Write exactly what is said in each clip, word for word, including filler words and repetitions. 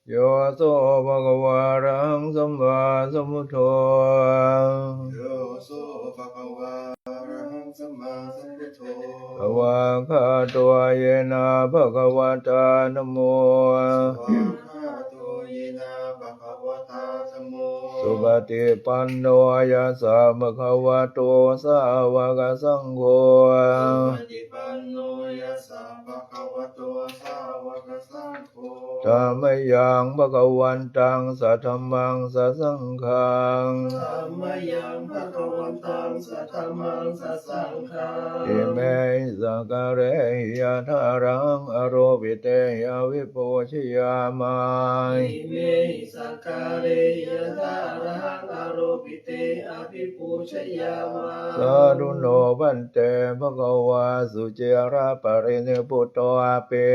Yo so bhagavā arahaṃ sammāsambuddho. Yo so bhagavā arahaṃ sammāsambuddho. Svākkhāto yena bhagavatā dhammo. Svākkhāto yena bhagavatā dhammo. Supaṭipanno yassa bhagavato sāvakasaṅgho. Supaṭipanno yassa bhagavato sāvakasaṅgho. Dhammayaṃ bhagavantaṃ sadhammaṃ sasaṅghaṃ. Dhammayaṃ bhagavantaṃ sadhammaṃ sasaṅghaṃ. Imehi sakkārehi yathārahaṃ āropitehi abhipūjayāma. Imehi sakkārehi yathārahaṃ āropitehi abhipūjayāma. Sādhu no bhante bhagavā suciraparinibbutopi.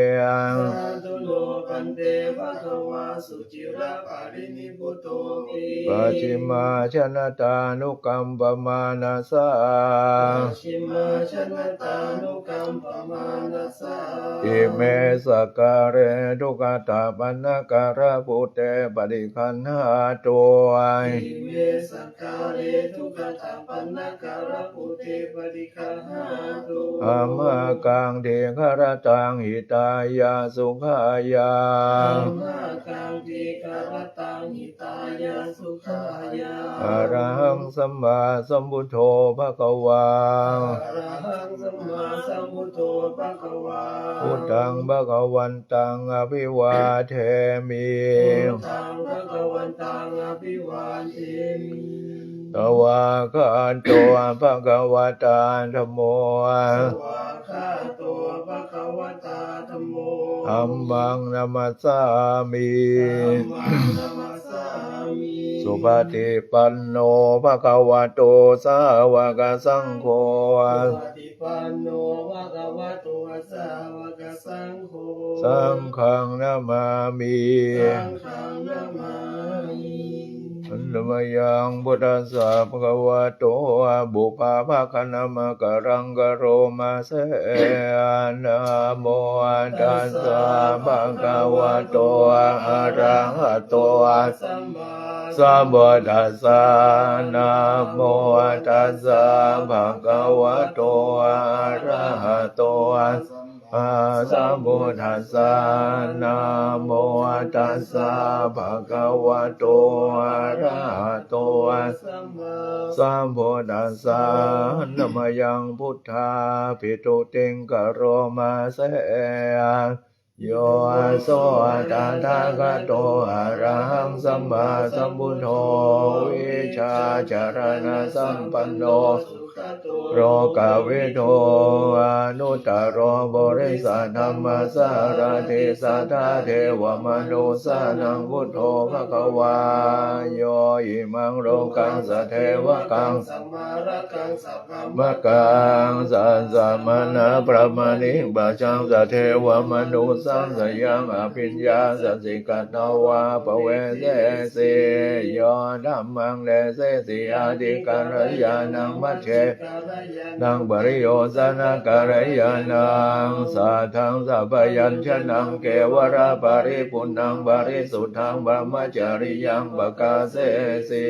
Sādhu no bhante bhagavā suciraparinibbutopi. Pacchimājanatānukampamānasā. Pacchimājanatānukampamānasā. Ime sakkāre duggatapaṇṇākārabhūte paṭiggaṇhātu. Ime sakkāre duggatapaṇṇākārabhūte paṭiggaṇhātu. Amhākaṃ dīgharattaṃ hitāya sukhāya. Amhākaṃ dīgharattaṃ hitāya sukhāya. Arahaṃ sammāsambuddho bhagavā. Arahaṃ sammāsambuddho bhagavā. Buddhaṃ bhagavantaṃ abhivādemi. Buddhaṃ bhagavantaṃ abhivādemi. Svākkhāto bhagavatā dhammo. Svākkhāto bhagavatā dhammo. Dhammaṃ namassāmi. Dhammaṃ namassāmi. Supaṭipanno bhagavato sāvakasaṅgho. Supaṭipanno bhagavato sāvakasaṅgho. Saṅghaṃ namāmi. Saṅghaṃ namāmi. Handa mayaṃ buddhassa bhagavato pubbabhāganamakāraṃ karoma se. Namo tassa bhagavato arahato sammāsambuddhassa. Namo tassa bhagavato arahato sammāsambuddhassa. Namo tassa bhagavato arahato sammāsambuddhassa. Handa mayaṃ buddhābhistutiṃ karoma se. Yo so tathāgato arahaṃ sammāsambuddho vijjācaraṇasampanno sugato lokavidū anuttaro purisadammasārathi satthā devamanussānaṃ buddho bhagavā. Yo imaṃ lokaṃ sadevakaṃ samārakaṃ sabrahmakaṃ sassamaṇabrāhmaṇiṃ pajaṃ sadevamanussasāyaṃ abhiññāya sikkhitvā pavesesi. Yo dhammaṃ desesi atthi kalyāṇaṃ majjhe kalyāṇaṃ pariyosānakalyāṇaṃ satthaṃ sabyañjanaṃ kevalaparipuṇṇaṃ parisuddhaṃ brahmacariyaṃ pakāsesi.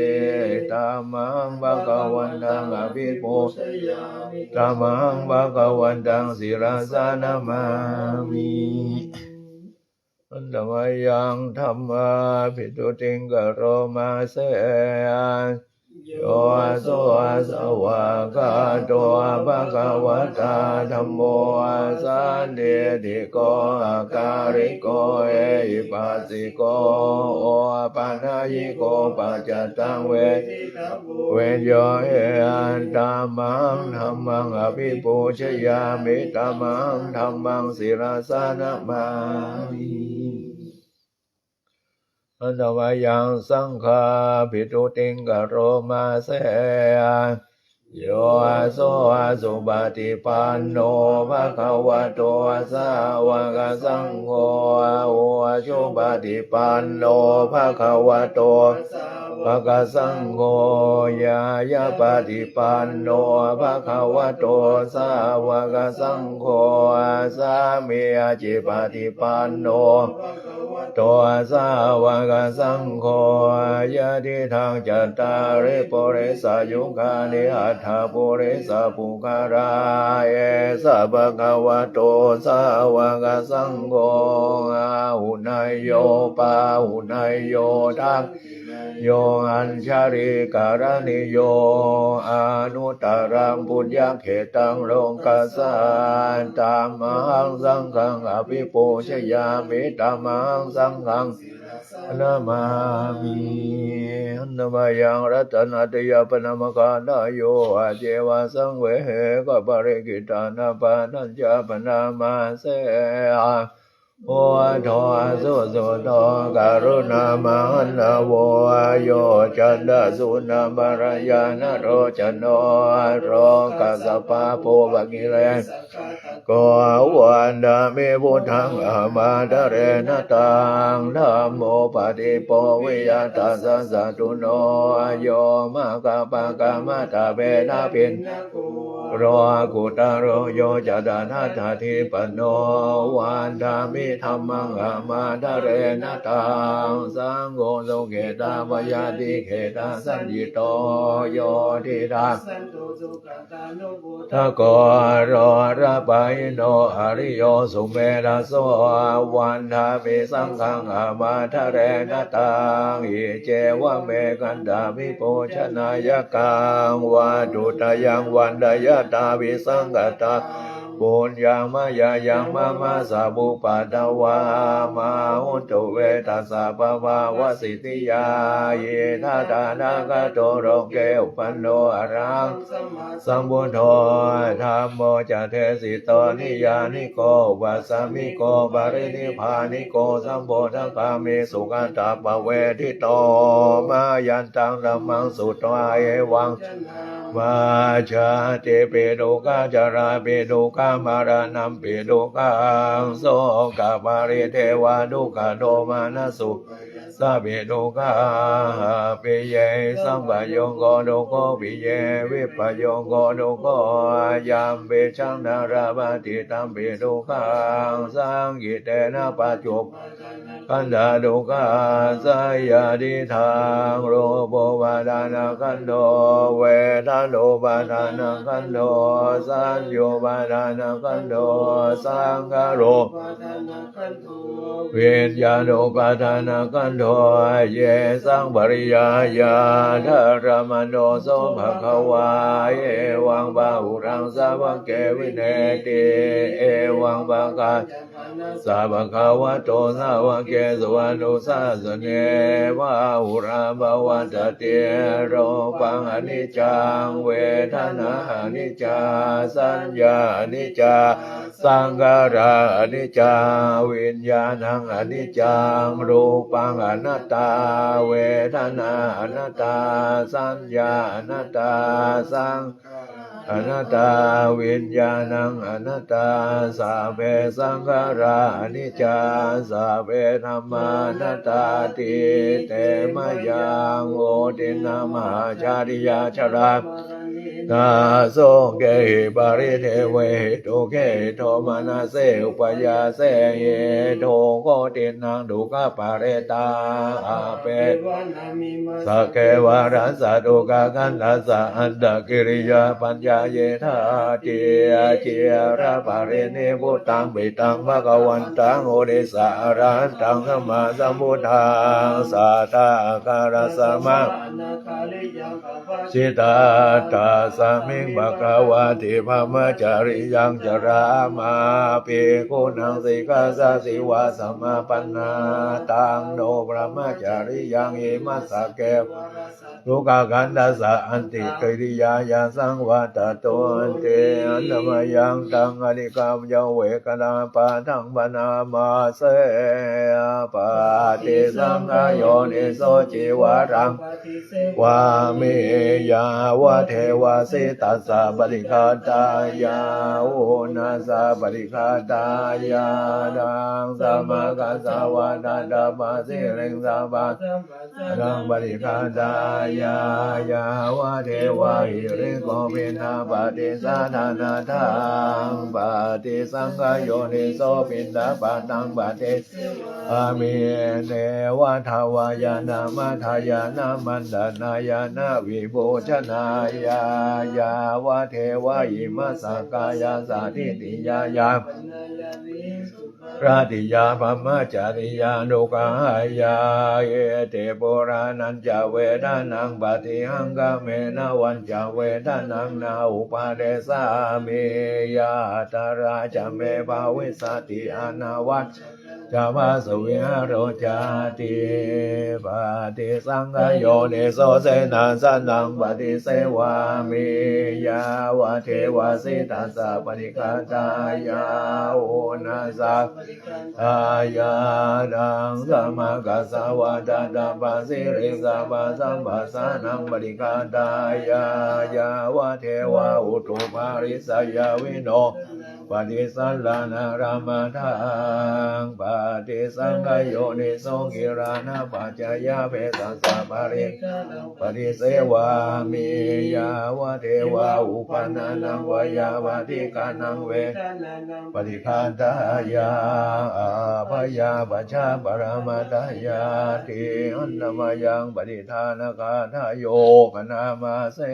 Tammaṃ bhagavantaṃ abhipūjayāmi. Tammaṃ bhagavantaṃ sirasā namāmi. Handa mayaṃ dhammābhistutiṃ karoma se. Yo so svākkhāto bhagavatā dhammo sandiṭṭhiko akāliko ehipassiko opanayiko paccattaṃ veditabbo viññūhīti. Tammaṃ dhammaṃ abhipūjayāmi. Tammaṃ dhammaṃ sirasā namāmi. Handa mayaṃ saṅghābhistutiṃ karoma se. Yo so supaṭipanno bhagavato sāvakasaṅgho, ujupaṭipanno bhagavato sāvakasaṅgho, ñāyapaṭipanno bhagavato sāvakasaṅgho, sāmīcipaṭipanno bhagavato bhagavato sāvakasaṅgho, yadidaṃ cattāri purisayugāni aṭṭha purisapuggalā, esa bhagavato sāvakasaṅgho, āhuneyyo pāhuneyyo dakkhiṇeyyo añjalikaraṇīyo anuttaraṃ puññakkhettaṃ lokassāti. Tamahaṃ saṅghaṃ abhipūjayāmi, tamahaṃ saṅghaṃ namāmi. Handa mayaṃ ratanattayappaṇāmagāthāyo, ajjeva saṃvegaparikittānapāṭhañca paṇāma se. Buddho susuddho karuṇāmahaṇṇavo, yoccantasuṇaṃ malayaṃ na locano, lokassa pāpūpakilesaghātako, vandāmi buddhaṃ ahamādarena taṃ. Dhammo patibo viya tassa satthuno, yo maggapākamattabhedabhinnako, lokuttaro yo ca tadatthadhipañño, vandāmi dhammaṃ ahamādarena taṃ. Saṅgho soketabayātikheta saññito, yo diṭṭhaṃ santo sugatānubodhako, lojapahīno ariyo sumedhaso, vandāmi saṅghaṃ ahamādarena taṃ. Iccevam ekantā vipūjanāyakaṃ, vatthuttayaṃ vandayatā visaṅkatā, puññaṃ mayā yaṃ mama sabbupaddavā, mā hontu ve tassa pabhāvasiddhiyā. Idha tathāgato loke uppanno arahaṃ sammāsambuddho, dhammo ca desito niyyāniko upasāmiko parinibbāniko sambodhagāmi sugatānupavedito. Mayantaṃ dhammaṃ sutvā evaṃ janamajjhattipi dukkhā jarāpi dukkhā maraṇampi dukkhaṃ sokaparidevadukkhadomanassupāyāsāpi dukkhā appiyehi sampayogo dukkho piyehi vippayogo dukkho yampicchaṃ na labhati tampi dukkhaṃ saṅkhittena pañcupādānakkhandhā dukkhassa yadidaṃ rūpūpādānakkhandho vedanūpādānakkhandho saññāupādānakkhandho saṅkhārūpādānakkhandho viññāṇūpādānakkhandho yesaṃ pariyāyadharamano so bhagavā evaṃ bahulaṃ sāvake vineti evaṃ pakāyamānassa bhagavato sāvakesu anussasane bahulā pavattati rūpaṃ aniccaṃ vedanā aniccā saññā aniccā saṅkhārā aniccā viññāṇaṃ aniccaṃ rūpaṃ anattā vedanā anattā saññā anattā saṅkhārā anattā viññāṇaṃ anattā sabbe saṅkhārā aniccā sabbe dhammā anattāti. Te mayaṃ vuḍḍhitaṃ mahācariyajālā maraṇena sokehi paridevehi dukkhehi domanassehi upāyāsehi dukkhotthidaṃ dukkhaparetā apesaṃ sake varassa dukkhakandhassa antakiriyā paññāyedhāti. Ciraparinibbutampi taṃ bhagavantaṃ uddissa arahantaṃ sammāsambuddhaṃ satthā ākārassa mahānāgariyaṃ pavajjitvā tasmiṃ bhagavā tibracariyaṃ carāma bhikkhūnaṃ sikkhāsīlesamapanā taṃ no brahmacariyaṃ imassa ke dukkhakandhassa antakiriyāya saṃvattatūti. Handa mayaṃ taṃ ādikkāya veghanā pādaṃ paṇāma se. Paṭisaṅkhā yoniso cīvaraṃ sevāmi. Yāvadeva sītassa paṭighātāya uṇhassa paṭighātāya daḍḍaṃ samakkhasvātātapasiriṃ sabbasambhasanaṃ paṭighātāya yāvadeva hirikopinapaṭi sādanatthaṃ paṭisaṅkhayoniso piṇḍapātaṃ paṭisevāmi. Neva davāya na madāya na maṇḍanāya na vibhūsanāya yāvadeva imassa kāyassa ṭhitiyā yāpanāya viharadhiyā brahmacariyānuggahāya. Iti purāṇañca vedanaṃ paṭihaṅkhāmi navañca vedanaṃ na uppādessāmi yātrā ca me bhavissati anavajjatā ca phāsuvihāro cāti. Paṭisaṅkhayoniso senāsanaṃ paṭisevāmi yāvadeva sītassa paṭighātāya uṇhassa paṭighātāya daḍḍaṃ samakkhasvātātapasiriṃ sabbasambhasanaṃ paṭighātāya yāvadeva utuparissayavinodanaṃ paṭisallānārāmatthaṃ paṭisaṅkhayoniso gilānapaccayabhesajjaparikkhāraṃ paṭisevāmi yāvadeva uppannānaṃ veyyābādhikānaṃ vedanaṃ paṭighātāya abyāpajjhaparamatāyāti. Handa mayaṃ pattidānagāthāyo bhaṇāma se.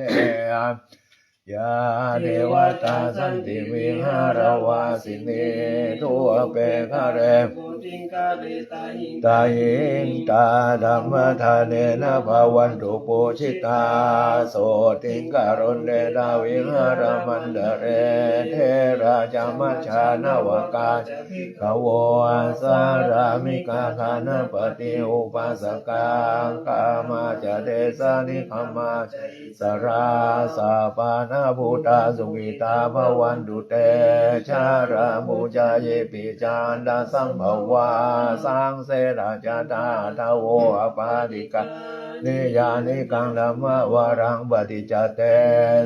Yā devatā santi vihāravāsinī thūpe ghare bodhighare tahiṃ tahiṃ tā dhammadānena bhavantu pūjitā sotthiṃ karontedha vihāramaṇḍale. Therā ca majjhā navakā ca bhikkhavo sārāmikā gānapatī upāsakā gāmā ca desā nigamā ca issarā sappāṇabhūtā sukhitā bhavantu te. Jalābujā yepi ca aṇḍasambhavā saṃsedajātā athavopapātikā niyyānikaṃ dhammavaraṃ paṭicca te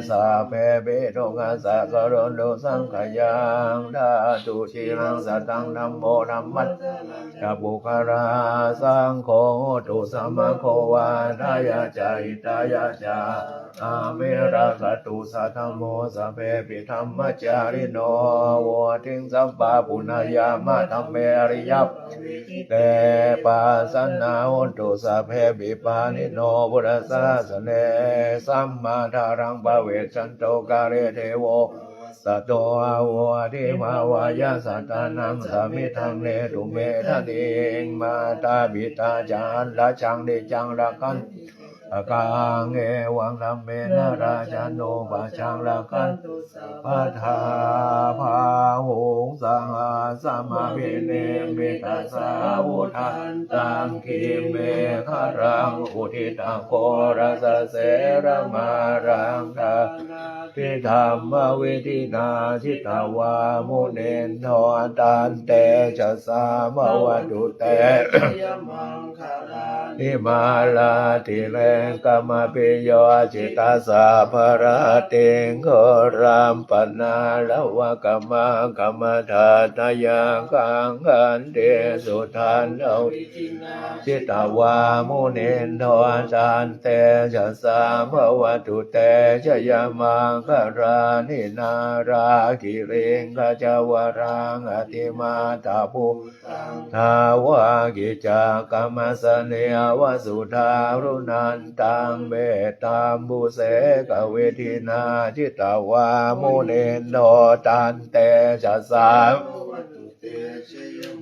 sabbepi dukkhassa karontu saṅkhayaṃ. Ṭhātu ciraṃ sataṃ dhammo dhammaddharā ca puggalā saṅgho hotu samaggo va atthāya ca hitāya ca. Amhe rakkhatu saddhammo sabbepi dhammacārino vuḍḍhiṃ sampāpuṇeyyāma dhamme ariyappavedite. Pasannā hontu sabbepi pāṇino buddhasāsane. Sammā dhāraṃ pavecchanto kāle devo pavassatu avutthiṃ bhāvāya sattānaṃ samiddhaṃ netu medaniṃ. Mātā pitā ca atrajaṃ niccaṃ rakkhanti puttakaṃ evaṃ dhammena rājāno pajaṃ rakkhantu sabbadā. Bāhuṃ sahassamabhinimmitasāvudhantaṃ girimekhalaṃ uditaghorasasenamāraṃ dānādidhammavidhinā jitavā munindo taṃ tejasā bhavatu te jayamaṅgalāni. Mārātirekamabhiyujjhitasabbarattiṃ ghorampanāḷavakamakkhamathaddhayakkhaṃ khantīsudantavidhinā jitavā munindo taṃ tejasā bhavatu te jayamaṅgalāni. Nāḷāgiriṃ gajavaraṃ atimattabhūtaṃ dāvaggicakkamasanīva sudāruṇantaṃ mettambusekavidhinā jitavā munindo taṃ tejasā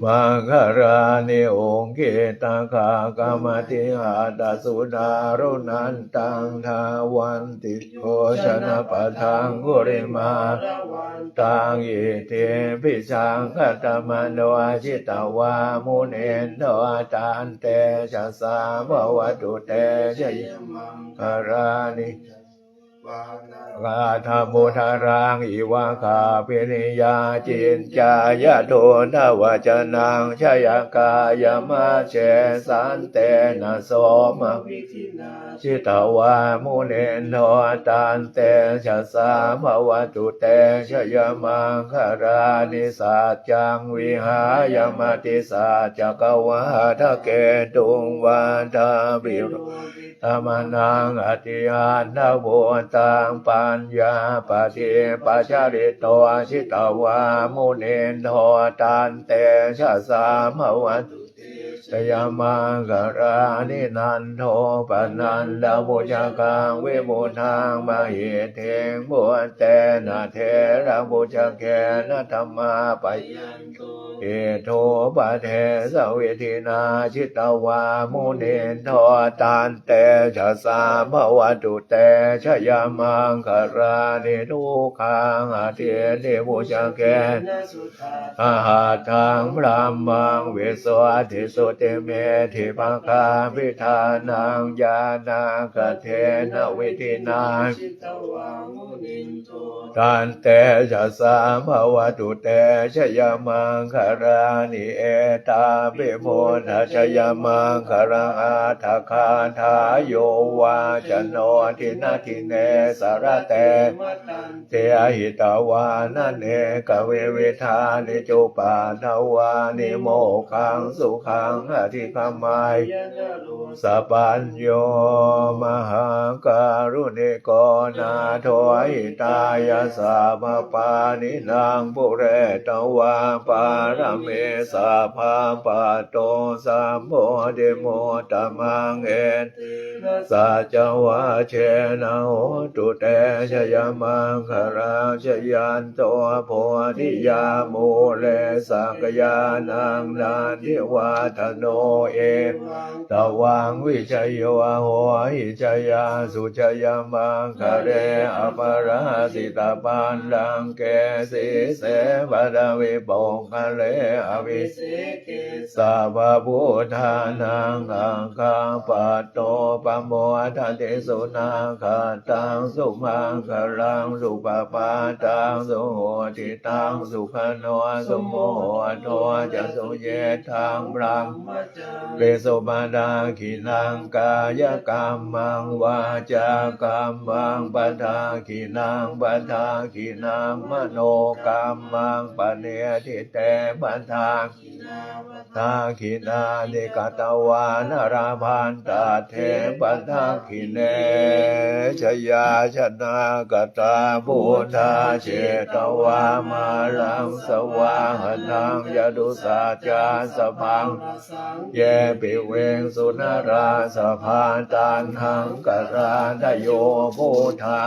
maṅgalāni. Ukkhittakhaggamatihatthasudāruṇantaṃ dhāvantiyojanapathaṅgulimālavantaṃ iddhībhisaṅkhatamano jitavā munindo taṃ tejasā bhavatu te jayamaṅgalāni. Kaṭṭhamudaraṃ iva gabbhinīyā, ciñcāya duṭṭhavacanaṃ janakāyamajjhe, santena somavidhinā jitavā munindo, tantejasā bhavatu te jayamaṅgalāni. Saccaṃ vihāya matisaccakavādaketuṃ, vādābhiropitamanaṃ atiandhabhūtaṃ, paññāpadīpajalito jitavā munindo, tantejasā bhavatu jayamaṅgalāni. Nandopanandabhujagaṃ vibudhaṃ mahiddhiṃ, puttena therabhujagena damāpayanto, iddhūpadesavidhinā jitavā munindo, tantejasā bhavatu te jayamaṅgalāni. Duggāhadiṭṭhibhujagena sudaṭṭhahatthaṃ, brahmaṃ visuddhijutimiddhibakābhidhānaṃ, ñāṇāgadena vidhinā jitavā munindo, tantejasā bhavatu te jayamaṅgalāni. Etāpi buddhajayamaṅgalaaṭṭhagāthā, yo vācano dinadine sarate matandī, hitvānanekavividhāni cupaddavāni, mokkhaṃ sukhaṃ adhigameyya naro sapañño. Mahākāruṇiko nātho, hitāya sabbapāṇinaṃ, pūretvā pāramī sabbā, patto sambodhimuttamaṃ, etena saccavajjena, hotu te jayamaṅgalaṃ. Jayanto bodhiyā mūle, sakyānaṃ nandivaḍḍhano, evaṃ tvaṃ vijayo hohi, jayassu jayamaṅgale, aparājitapallaṅke, sīse paṭhavipokkhare, abhiseke sabbabuddhānaṃ, aggappatto pamodati. Sunakkhattaṃ sumaṅgalaṃ, supabhātaṃ suhuṭṭhitaṃ, sukhaṇo sumuhutto ca, suyiṭṭhaṃ brahma risu padakkhiṇaṃ, kāyakammaṃ vācākammaṃ padakkhiṇaṃ, padakkhiṇaṃ manokammaṃ paṇidhī te padakkhiṇā, padakkhiṇāni katvāna labhantatthe padakkhiṇe. Jayāsanākatā buddhā, jetvā māraṃ savāhanaṃ, catusaccāsabhaṃ rasaṃ, ye piviṃsu narāsabhā. Taṇhaṅkarādayo buddhā,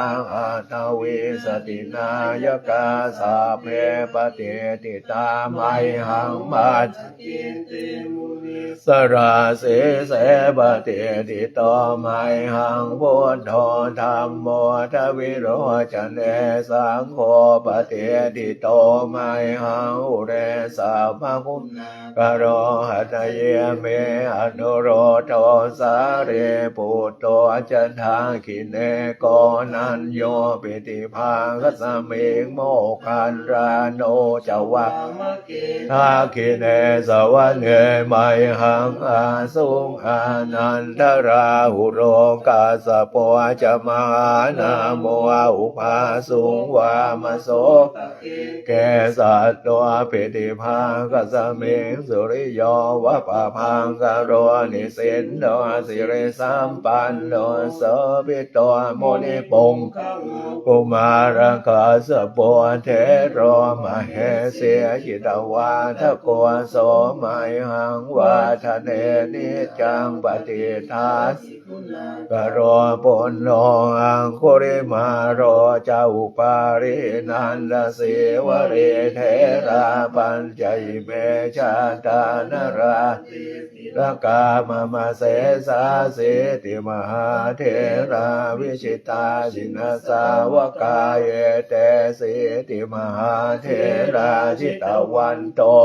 aṭṭhavīsati nāyakā, sabbe patiṭṭhitā mayhaṃ, matthake te munissarā. Sīse patiṭṭhito mayhaṃ, buddho dhammo dvilocane, saṅgho patiṭṭhito mayhaṃ, ure sabbaguṇā karo. Hadaye me anuruddho, sārīputto ca dakkhiṇe, koṇḍañño piṭṭhibhāgasmiṃ, moggallāno ca vāmake. Dakkhiṇe savane mayhaṃ, āsuṃ ānandarāhulo, kassapo ca mahānāmo, ubhāsuṃ vāmasotake. Kesato piṭṭhibhāgasmiṃ, suriyo va pabhaṅkaro, nisinno sirisampanno, sobhito munipuṅgavo. Kumārakassapo thero, mahesī cittavādako, so mayhaṃ vadane niccaṃ, patiṭṭhāsi guṇākaro. Puṇṇo aṅgulimālo ca, upālī nandasīvalī, therā pañca ime jātā, nalāṭe tilakā mama. Sesāsīti mahātherā, vijitā jinasāvakā, etesīti mahātherā, jitavanto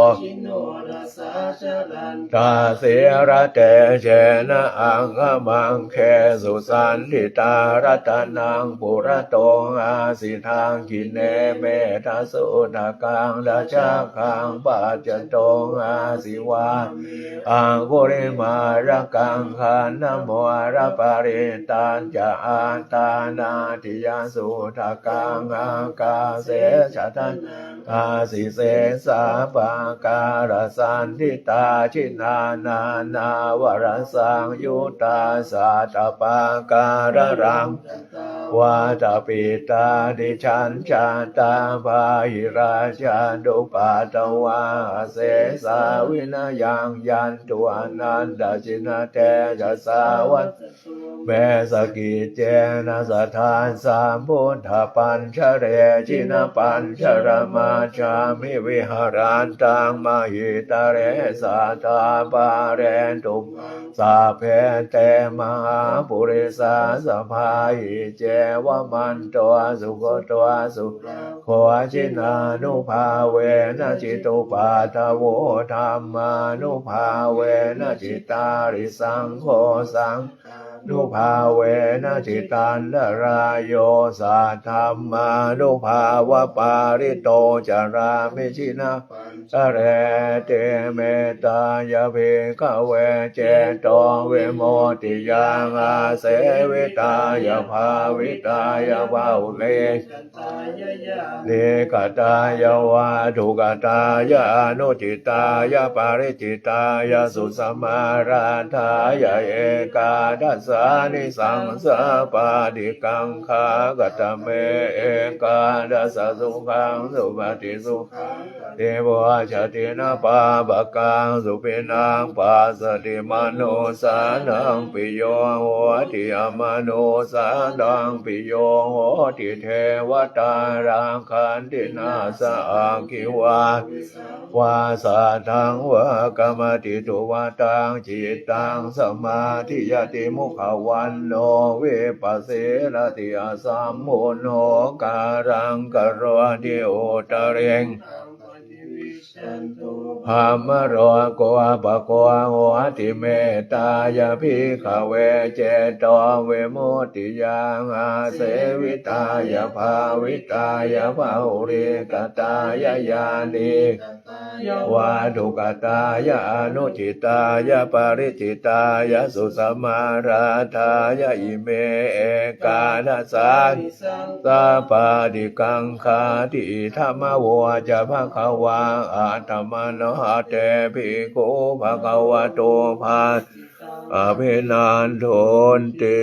tā sīlatejena aṅgamaṅgesu saṇṭhitā. Ratanaṃ purato āsi dakkhiṇe mettasuttakaṃ, dhajaggaṃ pacchato āsi vāme aṅgulimālakaṃ. Khandhamoraparittañca āṭānāṭiyasuttakaṃ, ākāse chadanaṃ āsi sesā pākārasaṇṭhitā. Jinā nānāvarasaṃyuttā sattappākāralaṅkatā, vātapittādisañjātā bāhirajjhattupaddavā, asesā vinayaṃ yantu anantajinatejasā. Vasato me sakiccena sadā sambuddhapañjare, jinapañjaramajjhamhi viharantaṃ mahītale, sadā pālentu maṃ sabbe te mahāpurisāsabhā. Iccevamanto sugutto surakkho, jinānubhāvena jitupaddavo, dhammānubhāvena jitārisaṅgho, saṅghānubhāvena jitantarāyo, saddhammānubhāvapālito carāmi jinapañjareti. Mettāya bhikkhave cetovimuttiyā āsevitāya bhāvitāya bahulī nīgatāya vādugatāya anuṭṭhitāya parittatāya susamāraddhāya ekādasānisaṃsā pāṭikaṅkhā. Katame ekādasa? Sukhaṃ supati, sukhaṃ paṭibujjhati, na pāpakaṃ supinaṃ passati, manussānaṃ piyo hoti, amanussānaṃ piyo hoti, devatā rakkhanti, nāssa aggi vā visaṃ vā satthaṃ vā kamati, tuvaṭaṃ cittaṃ samādhiyati, mukhavaṇṇo vippasīdati, asammuḷho kālaṃ karoti, uttariṃ brahmalokūpago hoti. Mettāya bhikkhave cetovimuttiyā āsevitāya bhāvitāya bahulīkatāya yānīkatāya vādukatāya anuṭṭhitāya parittatāya susamāraddhāya ime ekādasāni saṃsā pāṭikaṅkhāti. Idamavoca bhagavā. Attamanā te bhikkhū bhagavato bhāsitaṃ abhinandunti.